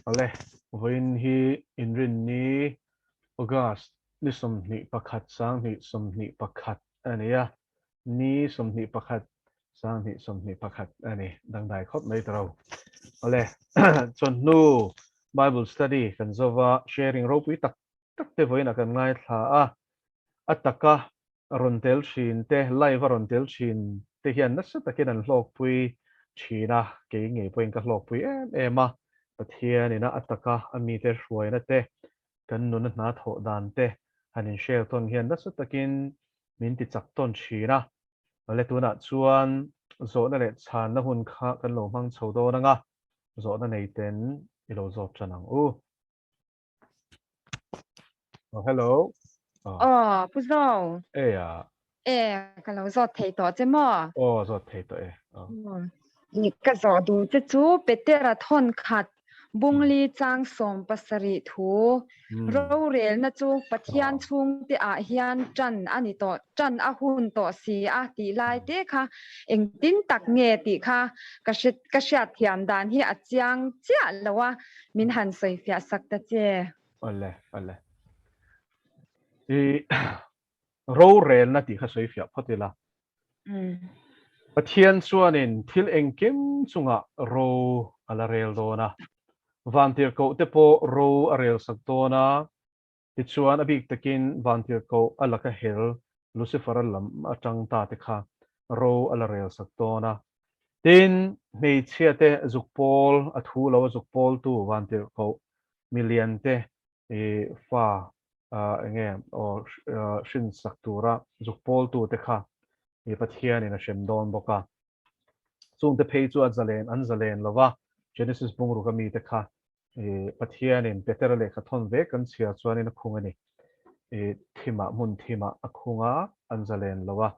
Awle, vawiin hi Inrinni, August ni 21 2021 a ni a, ni 21 2021 a ni, dangdai khawp mai ta ro. Awle, chawhnu Bible study kan zova sharing ropui tak tak te vawiinah kan ngaithla a, a taka rawn tel thin te, live a rawn tel thin te hian nasa takin an hlawkpui thin a, kei ngei pawhin ka hlawkpui em em a, Pathian ina a taka a mite hruaina te, kan nuna hna thawh dan te han inhrial tawn hian nasa takin min ti chak tawn thin a. Awle tunah chuan zawhna leh chhanna hun kha kan lo hmang chho dawn ang a, zawhna nei ten i lo zawt tan ang u. Oh, hello. Oh. Oh, Pu Zo. E a. E, ka lo zawt thei tawh che maw? Oh, zawt thei tawh e. Oh. Ni ka zawh duh che chu Petera thawn khat bungli chang 70 thu rorelna chu Pathian chhungte ah hian ṭan a ni tawh, ṭan a hun tawh si a tih lai te kha engtin tak nge tih kha ka hre ka hriat thiam dan hi a chiang chiah lo a, min han sawi fiah sak ta che. Awle, awle. I rorelna tih kha sawi fiah phawt ila. Pathian chuanin thil engkim chungah ro a la rel dawn a, vantirhkoh te pawh ro a rel sak dawn a, Tichuan, a bik takin Vantirhkoh a laka hel Lucifer-a lam atang ta te kha ro a la rel sak dawn a. Tin, hmeichhia te zuk pawl, a thu lo a zuk pawltu Vantirhkoh milian te fa enge aw hrin sak tura zuk pawltu te kha Pathianin a hrem dawn bawk a. Chungte phei chu a zalen an zalen lo va, Genesis bungruk ami te kha Pathianin Petera lehkha thawn ve kan chhiar chuanin a khung a ni. Thimah, hmun thimah a khung a, an zalen lo a.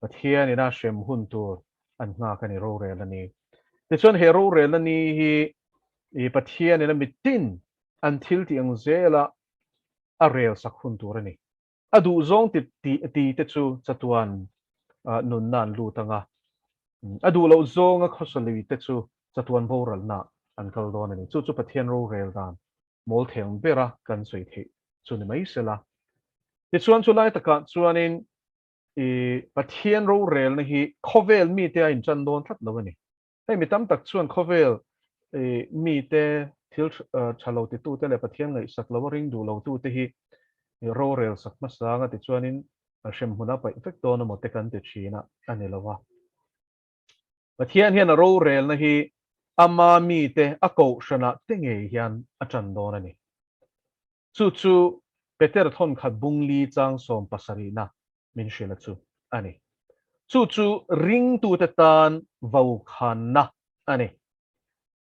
Pathianin a hrem hun tur an nghak a ni, rorel a ni. Tichuan he rorel a ni hi Pathianin a mitin an thil tih ang zela a rel sak hun tur a ni. A duhzawng ti ti te chu chatuan nunna an lut ang a, a duh loh zawnga khawsa lui te chu chatuan boralna an kal dawn a ni. Chu chu Pathian rorel dan mawl theng bera kan sawi theih chu ni mai sela. Tichuan chu lai takah chuanin i Pathian rorelna hi khawvel mite a intan dawn tlat lo a ni. Hei mi tam tak chuan khawvel mite thil tha lo titute leh Pathian ngaihsak lo a ring duh lotute hi rorel sak hmasa anga tichuanin hremhmun a paih vek dawn emaw te kan ti thin a, a ni lo a. Pathian hian a rorelna hi ama mite a kohhranah te ngei hian a tan dawn a ni. Chu chu Peter thawnkhat bungli chang 70na min hrilh a chu a ni. Chu chu ringtute tan vokhanna a ni.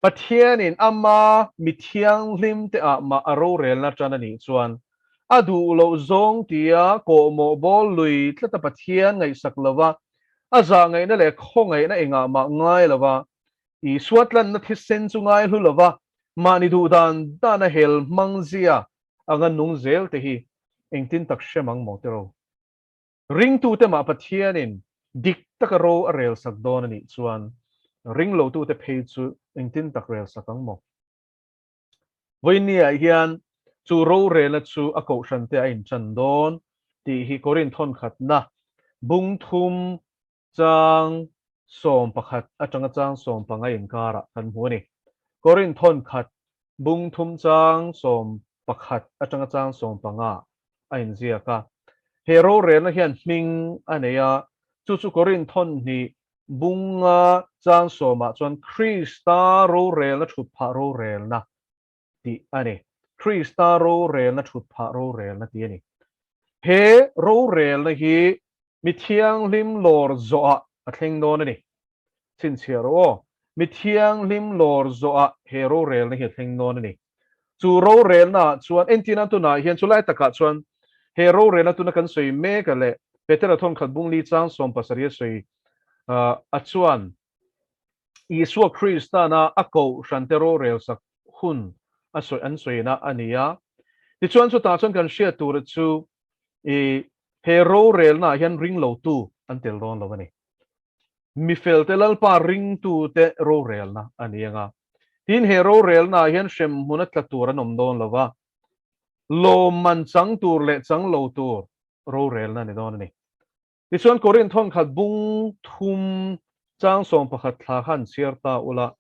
Pathianin ama mi thianghlim te ah mah a rorelna tan a nih chuan a duh loh zawng tia kawhmawh bawl lui tlata Pathian ngaihsak lova a zahngaihna leh khawngaihna engah mah ngai lova Isua tlanna thisen chu ngai hlu lova mahni duh dan dana hel hmang zia anga nung zel te hi engtin tak hrem ang maw tiro? Ringtute mah Pathianin dik taka ro a rel sak dawn a nih chuan ringlotute phei chu engtin tak rel sak ang maw? Vawinia hian chu rorelna chu a kohhrante a inṭan dawn tih hi Korinth thawnkhatna bung thum Chang 11 atanga chang 15 inkarah kan hmu a ni. Korinth thawnkhat bung thum chang 11 atanga chang 15 a inziak a. He rorelna hian hming a nei a, chu chu Korinth thawnhnih bunga chang sawmah chuan Krista rorelna thutphah rorelna tih a ni. Krista rorelna thutphah rorelna tih a ni. He rorelna hi mi thianghlim lawr zawhah a thleng dawn a ni. Chhinchhiah rawh aw. Mi thianghlim lawr zawhah he rorelna hi a thleng dawn a ni. Chu rorelnaah chuan entirna tunah hian chulai takah chuan he rorelna tuna kan sawi mek a leh Petera thawnkhat bungli chang 70 a sawi a chuan Isua Kristana a kohhrante rorel sak hun a sawi an sawina a ni a. Tichuan chutah chuan kan hriat tur chu i he rorelnaah hian ringlotu an tel dawn lo a ni. Mifelte Lalpa ringtute rorelna a ni ang a. Tin, he rorelnaah hian hremhmun a tla tur an awm dawn lo va, lawmman chang tur leh chang lo tur rorelna a ni dawn a ni. Tichuan, Korinth thawnkhat bung thum chang 11 thla kha an chhiar ta ula,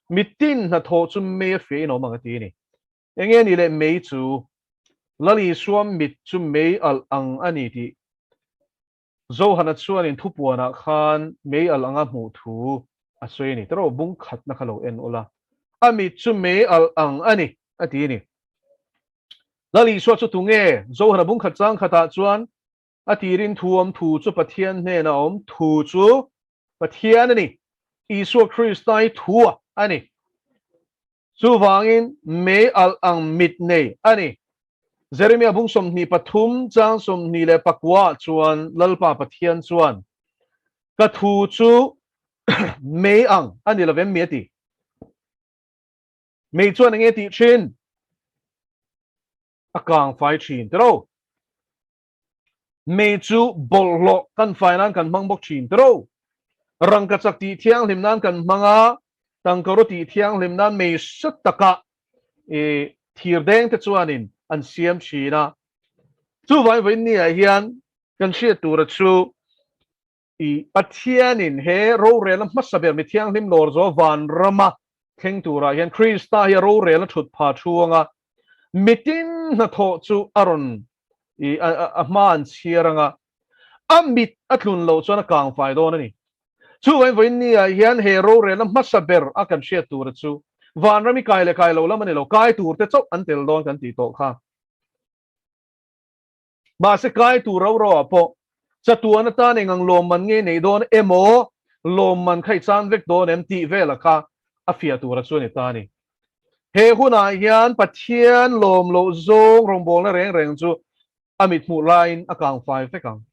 Mitin hnathawh chu mei a fiahin a awm ang a ti a ni. Enge ni leh mei chu? Lal Isua mit chu mei alh ang a ni tih Johana chuanin thupuanah khan mei alh anga hmuh thu a sawi a ni. Tiraw bung khatna kha lo en ula, a mit chu mei alh ang a ni a ti a ni. Lal Isua chu tunge? Johana bung khat chang khatah chuan a tirin thu awm thu chu Pathian hnenah awm thu chu Pathian a ni. Isua Krista hi thu a ni. Chuvangin mei alh ang mit nei a ni. Jeremia bung 23 chang 29 ah chuan Lalpa Pathian chuan, Ka thu chu mei ang a ni lovem mi a ti. Mei chuan enge tih thin? A kang fai thin tiro. Mei chu bawlhhlawh kan fai nan kan hmang bawk thin tiro. Rangkachak tih thianghlim nan kan hmang a, tangkaraw tih thianghlim nan mei hre takah i thir deng te chuanin an siam thin a. Chuvangin vawiin ni-ah hian kan hriat tura chu i Pathianin he rorelna hmasa ber mi thianghlim lawr zo vanrama thleng turah hian Krista hi a rorelna thut pha thu anga mitin hnathawh chu a rawn i a hma an chhiar anga a mit a tlun loh chuan a kang fai dawn a ni. Chuvangin vawiin ni-ah hian he rorelna hmasa ber a kan hriat tura chu vanram i kai leh kai lo lam a ni lo, kai tur te chauh an tel dawn kan tih tawh kha. Mahse kai tur ro ro ah pawh chatuan atan eng ang lawmman nge nei dawn emaw lawmman kha i chan vek dawn em tih vela kha a fiah tura chu a ni ta a ni. He hunah hian Pathian lawm loh zawng rawngbawlna reng reng chu a mit hmuh laiin a kang fai vek ang.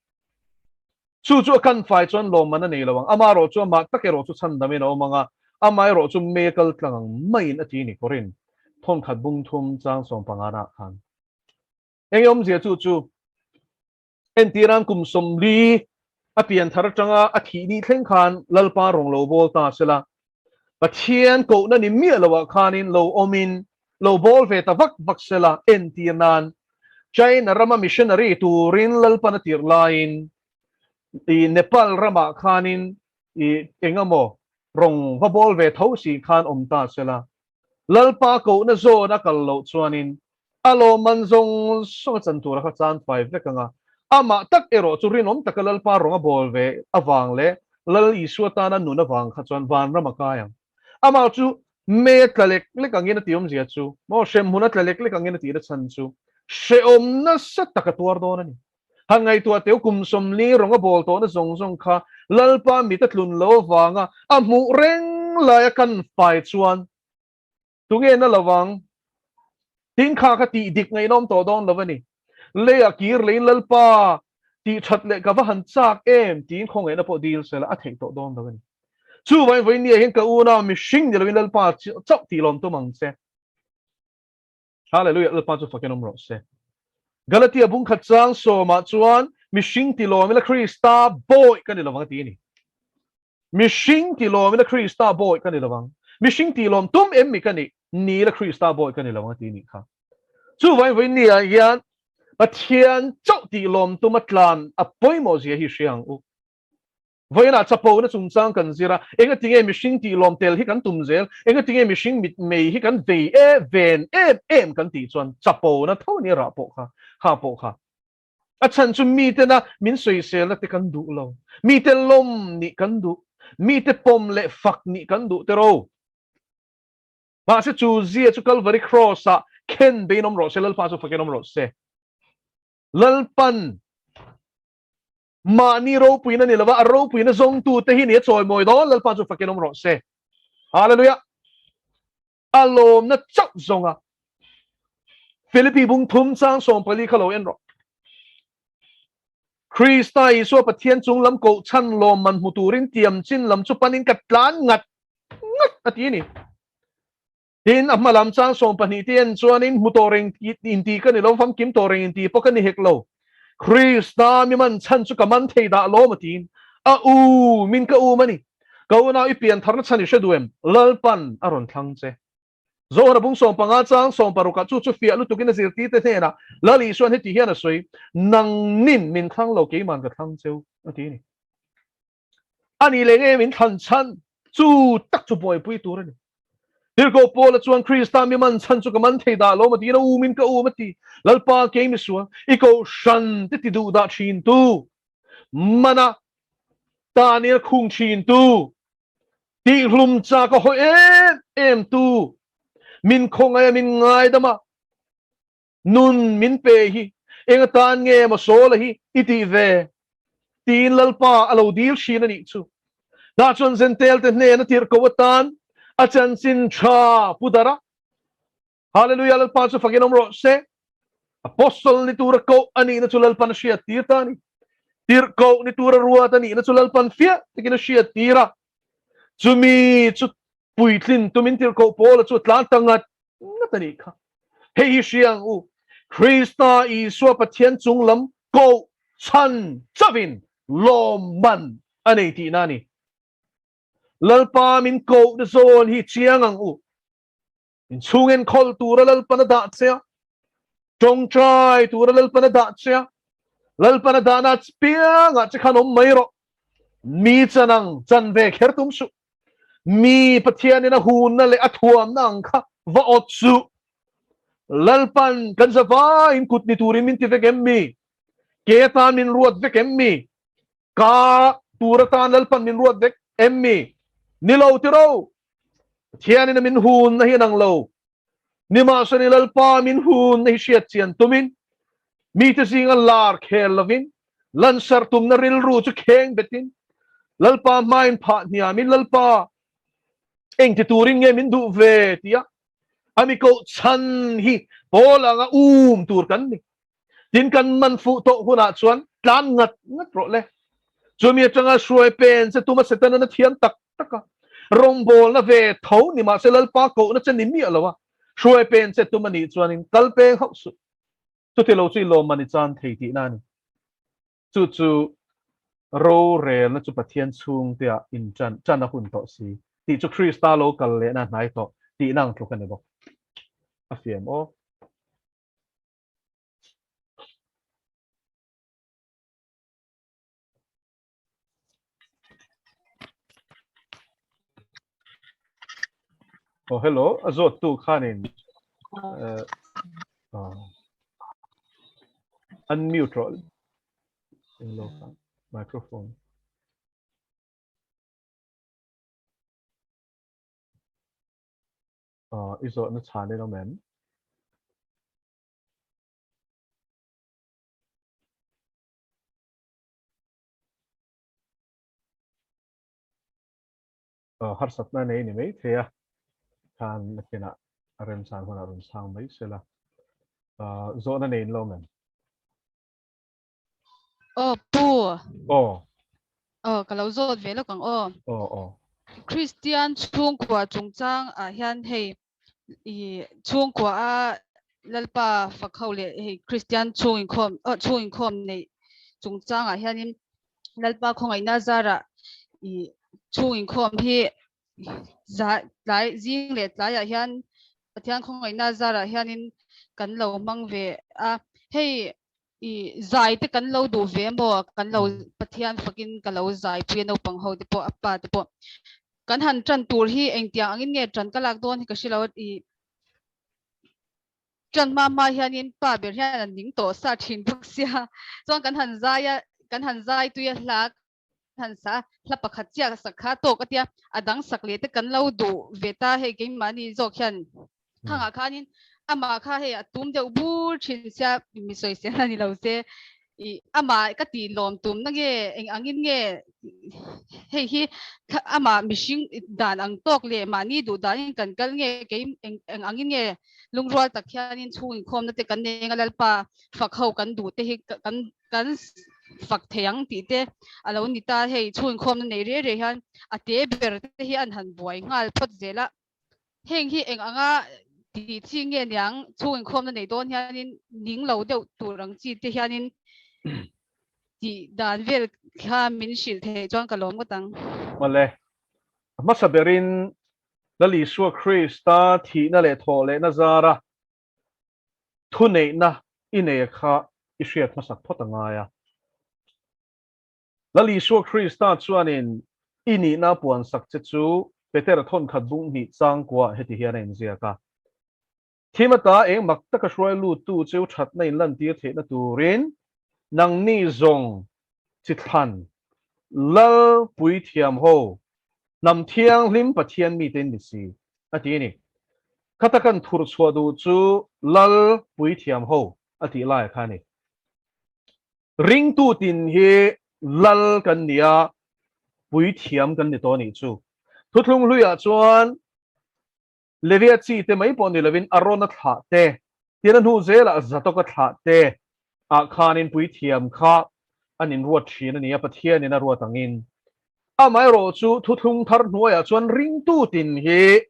Chu chu a kan fai chuan lawmman a nei lo ang. Amaherawh chu amah tak erawh chu chhandamin a awm ang a, amaherawh chu mei a kal tlang ang maiin a ti ni Korin thawnkhat bung thum chang 15 nah khan. Eng awmzia chu chu entiran kum 40 a pian thar atanga a thih ni thleng khan Lalpa rawng lo bawl ta sela, Pathian kohna ni miah loah khanin lo awmin lo bawl ve ta vak vak sela entir nan China rama missionary turin Lalpan a tirh laiin i Nepal ramah khanin i engemaw rawng va bawl ve tho si khan awm ta sela, Lalpa kohna zawn a kal loh chuanin a lawmman zawng zawng a chan tura kha chan fai vek ang a, amah tak erawh chu rinawm taka Lalpa rawng a bawl ve avang leh Lal Isua tana nun avang kha chuan vanram a kai ang. Amah chu mei a tla lek lek angin a ti awmzia chu maw, hremhmun a tla lek lek angin a tihna chhan chu hrehawm nasa tak a tuar dawn a ni. Han ngaihtuah teu kum 40 rawng a bawl tawhna zawng zawng kha Lalpa mit a tlun lo avanga a hmuh reng laia kan fai chuan Tunge na lovang? Tin kha ka tih dik ngaihnawm tawh dawn lo a ni. Leiah kir leiin Lalpa tih that leh ka va han chak em tiin khawngaihna pawh dil sela a theih tawh dawn lo a ni. Chuvangin vawiin nia hian ka unau mihring ni loin Lalpa chauh tih lawm tum ang che. Hallelujah Lalpa chu fakin awm rawh se. Galatia bung khat chang 10-ah chuan mihring ti lawm ila Krista bawi ka ni lovang a ti a ni. Mihring ti lawm ila Krista bawi ka ni lo ang. Mihring ti lawm tum em mi ka nih? Ni ila Krista bawi ka ni lo ang a ti nih kha. Chuvangin vawiin ni ah hian Pathian chauh tih lawm tum a tlan a pawimawh zia hi hria ang u. Vawiin ah chapona chungchang kan zir a, engatinge mihring tih lawm tel hi kan tum zel, engatinge mihring mit mei hi kan vei e ven em em kan tih chuan chapona tho nia rah pawh kha, kha pawh kha. A chhan chu mitena min sawiselna te kan duh lo. Mite lawm nih kan duh. Mite pawm leh fak nih kan duh te ro. Mahse chu zia chu Calvary Cross-ah khen bein awm rawh se, Lalpa chu fakin awm rawh se. Lalpan mahni ropuina ni lova a ropuina zawngtute hi ni a chawimawi dawn, Lalpa chu fakin awm rawh se. Hallelujah! A lawmna chauh zawnga Philippi bung thum chang 14 kha lo en rawh. Krista Isua Pathian chung lam koh chhan lawm man hmu turin tiam chin lam chu panin ka tlan ngat ngat a ti a ni. Tin, a hma lam chang 12 te en chuanin hmu tawh reng inti ka ni lo, famkim tawh reng inti pawh ka ni hek lo. Krista mi man chhan chu ka man thei dah lawm a tiin a u min ka um a ni. Ka unau i pian tharna chhan i hre duh em? Lalpan a rawn thlang che. Zohana bung 15 chang 60 ah chu chu fiah lutukin a zirtirte hnenah Lal Isuan heti hian a sawi, Nangnin min thlang lo, keiman ka thlang cheu, a ti a ni. A nih leh nge min thlan chhan? Chu tak chu buaipui tur a ni. Tirhkoh Paula chuan Krista mi man chhan chu ka man thei dah lo ma tiin a umin ka um a ti. Lalpa kei misual, i kohhran te ti duh dah thin tu, mana tanin a khung thin tu, tihhlum chak a hawi em em tu, min khawngaih a min ngaidam a, Nun min pe hi eng atan nge maw Sawla hi i tih ve? tiin Lalpa a lo dil thin a nih chu. Tah chuan Zentel te hnen a tirhkoh atan a chanchin tha pu dar a. Hallelujah Lalpa chu fakin awm rawh se. Apostle ni tura koh a nihna chu Lalpan a hriat tir ta a ni. Tirhkoh ni tura ruat a nihna chu Lalpan fiah takin a hriat tir a. Chumi chu puitlin tumin tirhkoh Paula chu a tlan ta ngat ngat a nih kha. Hei hi hria ang u, Krista Isua Pathian chung lam koh chhan chauhin lawmman a nei tihna a ni. Lalpa min kohna zawn hi chiang ang u. Inchhung enkawl tura Lalpan a dah che a, tawngtai tura Lalpan a dah che a, Lalpan a dahna piangah che khan awm mai rawh. Mi chan ang chan ve kher tum suh. Mi Pathianin a hunna leh a thuamna ang kha va awt suh. Lalpan kan zavaiin kut ni turin min ti vek em mi? Ke atan min ruat vek em mi? Ka tur atan Lalpan min ruat vek em mi? Ni lo ti ro. Pathianin a min hunna hi a nang lo. Nimahsela Lalpa min hunna hi hriat chian tumin mite zinga lar khel lovin lansar tumna rilru chu kheng betin Lalpa hmain phah hniamin Lalpa engti turin nge min duh ve tia a mi koh chhan hi pawl anga um tur kan ni. Tin kan man fuh tawh hunah chuan tlan ngat ngat rawh le. Chumi atanga hruai pen che tuma Setana na thiam tak tak a, rawngbawlna ve tho ni mahse Lalpa kohna che ni miah lo a, hruai pen che tum a nih chuanin kal peng hauh suh. Chuti lo chu i lawmman i chan thei tihna a ni. Chu chu rorelna chu Pathian chhungtea inṭan ṭan a hun tawh si tih chu Krista lo kal lehna a hnai tawh tihna ang tluk a ni bawk. A fiam aw. Oh, hello, a zawt tu khanin uh, uh, unmute rawh. Englo kha microphone. Uh, i zawhna chhan in awm em? Harsatna nei ni mai thei a, khan nakinah a remchan hunah rawn chhang mai sela. Zawhna nei in lo awm em? Aw pu. Aw. Aw ka lo zawt ve lawk ang aw. Aw aw. Kristian chhungkua chungchang ah hian hei i chhungkua a Lalpa fak ho leh hei Kristian chhung inkhawm aw chhung inkhawm neih chungchang ah hianin Lalpa khawngaihna zarah i chhung inkhawm hi za tlai zing leh tlaiah hian Pathian khawngaihna zarah hianin kan lo hmang ve a hei i zai te kan lo duh ve maw kan lo Pathian fakin ka lo zai pui a naupang ho te pawh a pa te pawh kan han tan tur hi engtiang angin nge tan ka lak dawn hi ka hrelo i tan hma hma hianin pa ber hian an ning tawh sa thin bawk sia chuan kan han zai a kan han zai tui a hla han sa a hla pakhat chiah sak kha tawk a tia a dang sak leh te kan lo duh ve ta hei keimahni zawk hian thangah khanin amah kha hei a tum deuh bur thin sia mi sawisel a ni lo se i amah ka tih lawm tum na nge eng angin nge hei hi amah mihring dan ang tawk leh mahni duh danin kan kal nge kei eng eng angin nge lungrual tak hianin chhung inkhawmna te kan nei anga lalpa fak ho kan duh te hi kan kan fak thei ang tih te a lo ni ta hei chhung inkhawmna nei rei rei hian a te ber te hi an han buai nghal phawt zel a. Heng hi eng anga tih chi nge niang chhung inkhawmna nei dawn hianin ning lo deuh tur ang chi te hianin tih dan vel kha min hrilh theih chuan ka lawm ngawt ang. Mawle, a hmasa berin Lal Isua Krista thihna leh thawh lehna zara thuneihna i nei kha i hriat hmasak phawt a ngai a. Lal Isua Krista chuanin i nihna puansak che chu Petera thawnkhat bung hnih changkua heti hian a inziak a, Thim ata eng mak taka hruai luttu cheu thatna in lantir theihna turin nangni zawng chi thlan Lal puithiam ho hnam thianghlim Pathian mite in ni si, a ti a ni. Khata kan thur chhuah duh chu Lal puithiam ho a tih lai kha a ni. Ringtu tin hi Lal kan ni a, puithiam kan ni tawh a nih chu. Thuthlung hluiah chuan Levia chi te mai pawh ni lovin Arona thlah te, tin a hnu zelah Zatoka thlah te ah khanin puithiam kha an inruat thin a ni a, Pathianin a ruat angin. Amaherawh chu thuthlung thar hnuaiah chuan ringtu tin hi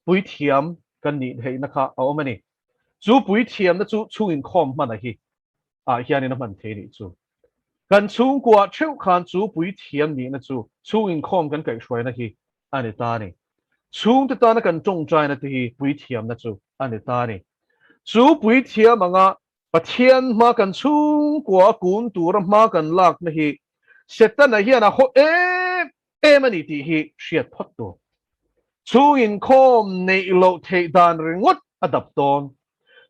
puithiam kan nih theihna kha a awm a ni. Chu puithiamna chu chhunginkhawm hmana hi ah hianin a hman thei nih chu. Kan chhungkuah theuh khan chu puithiam nihna chu chhunginkhawm kan kaihhruaina hi a ni ta a ni. Chhungte tana kan tawngtaina te hi puithiamna chu a ni ta a ni. Chu puithiam anga Pathian hma kan chhungkua a kun tura hma kan lakna hi Setana hian a haw em em a ni tih hi hriat phawt tur. Chhung inkhawm neih loh theih dan ringawt a dap dawn.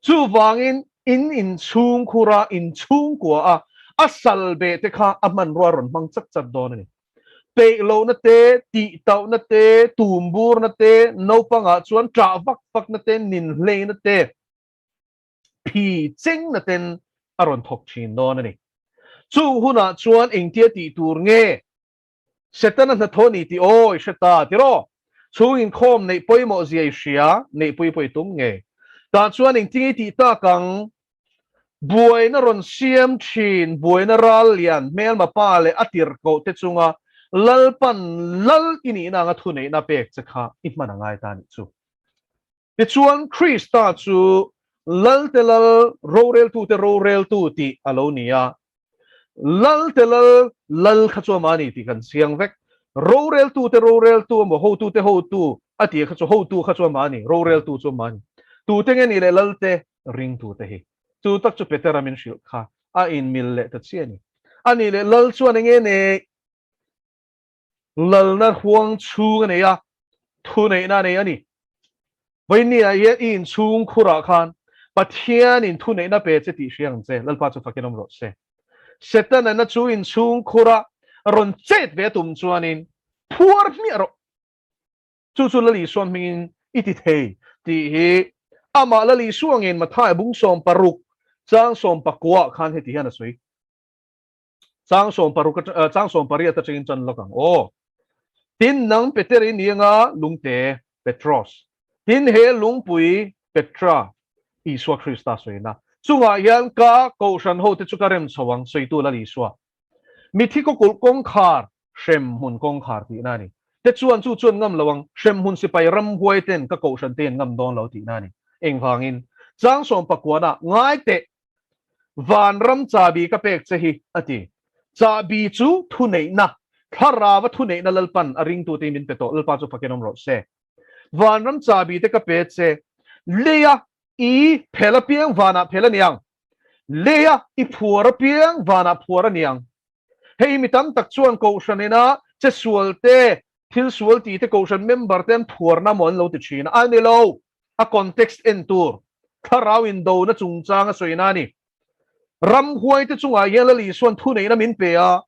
Chuvangin in inchhungkhura inchhungkua a a sal beh te kha a hmanrua rawn hmang chat chat dawn a ni. Peih lohna te, tih tauhna te, tum burna te, naupangah chuan ṭah vak vakna te, nin hleina te, phi chengna ten a rawn thawk ṭhin dawn a ni. Chung hunah chuan engtia tih tur nge Setana hnathawh ni tih aw i hre ta tiraw? Chhung inkhawm neih pawimawh zia i hria, neihpui pawh i tum nge? Tah chuan engtinge i tih tak ang? Buaina rawn siam thin, buaina ral lian, hmelma pa leh a tirhkoh te chunga Lalpan lal i nihna anga thuneihna pek che kha i hman a ngai ta nih chu. Tichuan, Krista chu Lalte Lal, roreltute roreltu tih a lo ni a. Lalte Lal, Lal kha chu amah a ni tih kan chiang vek. Roreltute roreltu emaw hotute hotu a tih kha chu hotu kha chu amah a ni, roreltu chu amah a ni. Tute nge nih leh Lalte ringtute hi? Chu tak chu Petera min hrilh kha a inmil leh ta chiah a ni. A nih leh Lal chuan enge nei? Lalna huang chhung a nei a, thuneihna a nei a ni. Vawinia hian i inchhung khurah khan Pathianin thuneihna pe che tih hria ang che, Lalpa chu fakin awm rawh se. Setana chu inchhung khura rawn chet ve a tum chuanin phuar hmiah rawh. Chu chu Lal Isua hmingin i ti thei tih hi amah Lal Isua ngin Mathaia bung 16 chang 19 khan heti hian a sawi. Chang 16 chang 18 atangin tan lawk ang aw. Tin nang Peter i ni anga lungte, Petros. Tin he lungpui, Petra, Isua Krista sawina chungah hian ka kohhran hote chu ka rem chho ang, sawitu Lal Isua. Mithi kawkulh kawngkhar, hremhmun kawngkhar tihna a ni. Te chuan chu chuan ngam lo ang, hremhmun sipai ramhuai ten ka kohhran te in ngam dawn lo tihna a ni. Engvangin? Chang sawmpakuana ngai teh Vanram chahbi ka pek che hi, a ti. Chahbi chu thuneihna, thlarava thuneihna Lalpan a ringtute hi min pe tawh, Lalpa chu fakin awm rawh se. Vanram chahbi te ka pe che, leia i phel apiang vanah phel a niang, leia i phuar apiang vanah phuar a niang. Hei mi tam tak chuan kohhran ina che sual te, thil sual tih te kohhran member te an phuarna maw an lo ti thin a, a ni lo. A context en tur, thlarau indona chungchang a sawina a ni. Ramhuaite chungah hian Lal Isuan thuneihna min pe a,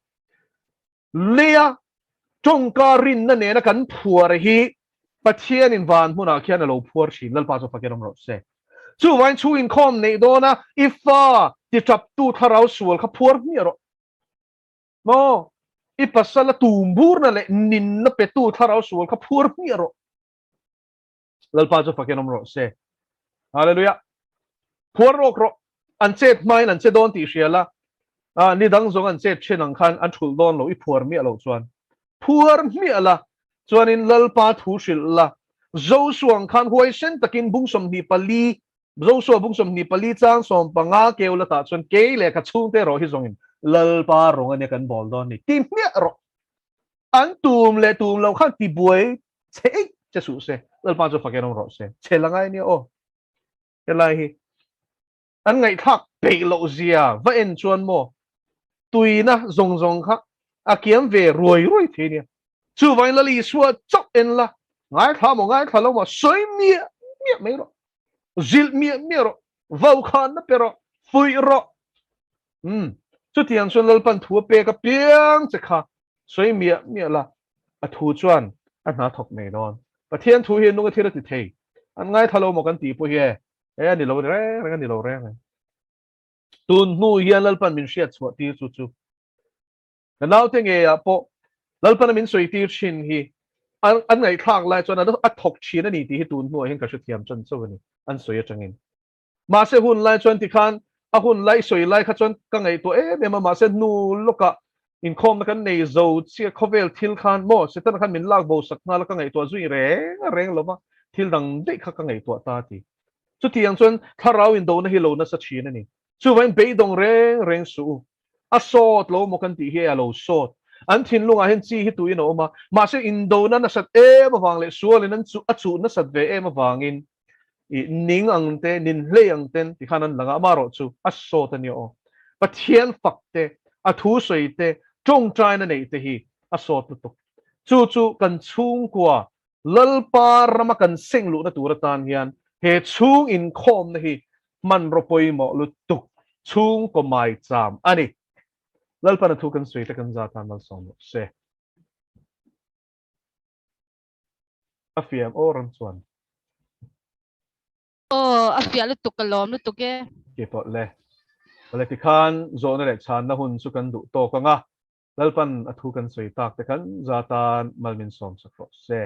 leia tawngka rinna nena kan phuar hi Pathianin van hmunah khian a lo phuar thin, Lalpa chu fakin awm rawh se. Chuvain chhung inkhawm neih dawna i fa tichaptu thlarau sual kha phuar hmiah rawh. Maw? I pasala tumburna leh ninna petu thlarau sual kha phuar hmiah rawh. Lalpa chu fakin awm rawh se. Hallelujah. Phuar rawk rawh. An chet hmain an che dawn tih hria la. Ah, ni dang zawng an chet thin ang khan an thulh dawn lo, i phuar miah lo chuan. Phuar hmiah la, chuanin Lalpa thu hrilh la. Joshua ang khan huaisen takin bung 24, Joshua bung 24 chang 15 keu la tah chuan kei leh ka chhungte erawh hi zawngin Lalpa rawng ania kan bawl dawn ni. Ti hmiah rawh. An tum leh tum lo khan tibuai che eih. Che suh se, Lalpa chu fakin awm rawh se. Chhe la ngai nia aw. Helai hi an ngaihthlak peih loh zia va en chuan maw tuina zawng zawng kha a kiam ve ruai ruai thei nia. Chuvangin Lal Isua chauh en la, ngaithla maw ngaithla lo maw sawi miah miah mai rawh, zilh miah miah rawh, vaukhana pe rawh, fuih rawh. Umm, chutiang chuan Lalpan thu a pek apiang che kha sawi miah miah la, a thu chuan a hna thawk mai dawn. Pathian thu hi nunga thil a ti thei. An ngaithla lo maw kan tih pawh hi e, e a ni lo reng reng a ni lo reng reng. Tun hnu hian Lalpan min hriat chhuah tir chu chu. Ka naute ngeiah pawh Lalpana min sawi tir thin hi an an ngaihthlak lai chuan a thawk thin a ni tih hi tun hnuah hian ka hrethiam chan chauh a ni an sawi atangin. Mahse hun lai chuan tikhan a hun lai sawi lai kha chuan ka ngaihtuah em em a, mahse hnu lawkah inkhawmna kan nei zo chiah khawvel thil khan maw Setana khan min lak bo sak nghal a ka ngaihtuah zui reng reng lova thil dang daih kha ka ngaihtuah ta a ti. Chutiang chuan thlarau indona hi lo nasa thin a ni. Chuvangin beidawng reng reng suh u. A sawt lo maw kan tih hi a lo sawt. An thinlungah hian chi hi tuin a awm a, mahse indona nasat em avang leh sualin an chuh a chuh nasat ve em avangin i ning ang te, nin hlei ang ten tikhan an lang a, amaherawh chu a sawt a nia aw. Pathian fak te, a thu sawi te, tawngtaina neih te hi a sawt lutuk. Chu chu kan chhungkua Lalpa rama kan seng luhna tur atan hian he chhung inkhawmna hi hmanraw pawimawh lutuk chhungkaw maicham a ni. Lalpan a thu kan sawi te kan za tan malsawm rawh se. A fiam aw ram chuan. Aw, a fiah lutuk ka lawm lutuk e. Ke pawh le. Awle tikhan zawhna leh chhanna hun chu kan duh tawk ang a, Lalpan a thu kan sawi tak te khan za tan mal min sawm sak rawh se.